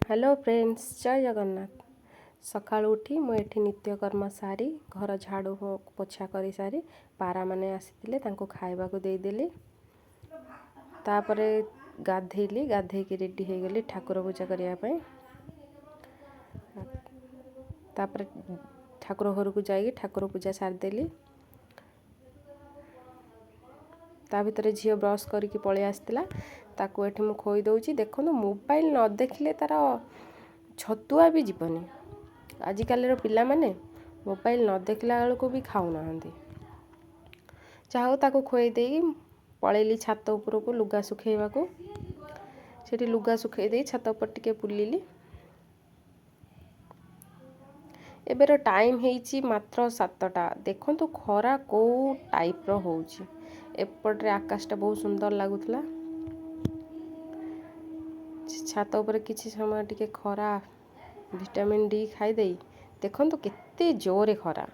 Hello friends, ଜୟ ଜଗନ୍ନାଥ। ସକାଳୁ ଉଠି ମୁଁ ଏଠି ନିତ୍ୟକର୍ମ ସାରି, ଘର ଝାଡ଼ୁ ପୋଛା କରିସାରି, ପାରାମାନେ ଆସିଥିଲେ, ତାଙ୍କୁ ଖାଇବାକୁ ଦେଇଦେଲି। ତାପରେ ଗାଧେଇଲି। ଗାଧେଇକି ରେଡ଼ି ହେଇଗଲି ଠାକୁର ପୂଜା କରିବା ପାଇଁ। ତାପରେ ଠାକୁର ଘରକୁ ଯାଇକି ଠାକୁର ପୂଜା ସାରିଦେଲି। ତା ଭିତରେ ଝିଅ ବ୍ରସ୍ କରିକି ପଳେଇ ଆସିଥିଲା, ତାକୁ ଏଠି ମୁଁ ଖୋଇ ଦେଉଛି। ଦେଖନ୍ତୁ, ମୋବାଇଲ ନ ଦେଖିଲେ ତା'ର ଛତୁଆ ବି ଯିବନି। ଆଜିକାଲିର ପିଲାମାନେ ମୋବାଇଲ ନ ଦେଖିଲା ବେଳକୁ ବି ଖାଉନାହାନ୍ତି। ଯାହା ହଉ, ତାକୁ ଖୁଆଇ ଦେଇକି ପଳେଇଲି ଛାତ ଉପରକୁ ଲୁଗା ଶୁଖେଇବାକୁ। ସେଠି ଲୁଗା ଶୁଖେଇ ଦେଇ ଛାତ ଉପରେ ଟିକେ ବୁଲିଲି। ଏବେର ଟାଇମ୍ ହେଇଛି ମାତ୍ର 7ଟା। ଦେଖନ୍ତୁ ଖରା କେଉଁ ଟାଇପ୍ର ହେଉଛି। ଏପଟରେ ଆକାଶଟା ବହୁତ ସୁନ୍ଦର ଲାଗୁଥିଲା। ଛାତ ଉପରେ କିଛି ସମୟ ଟିକେ ଖରା ଭିଟାମିନ୍ ଡି ଖାଇଦେଇ, ଦେଖନ୍ତୁ କେତେ ଜୋରେ ଖରା।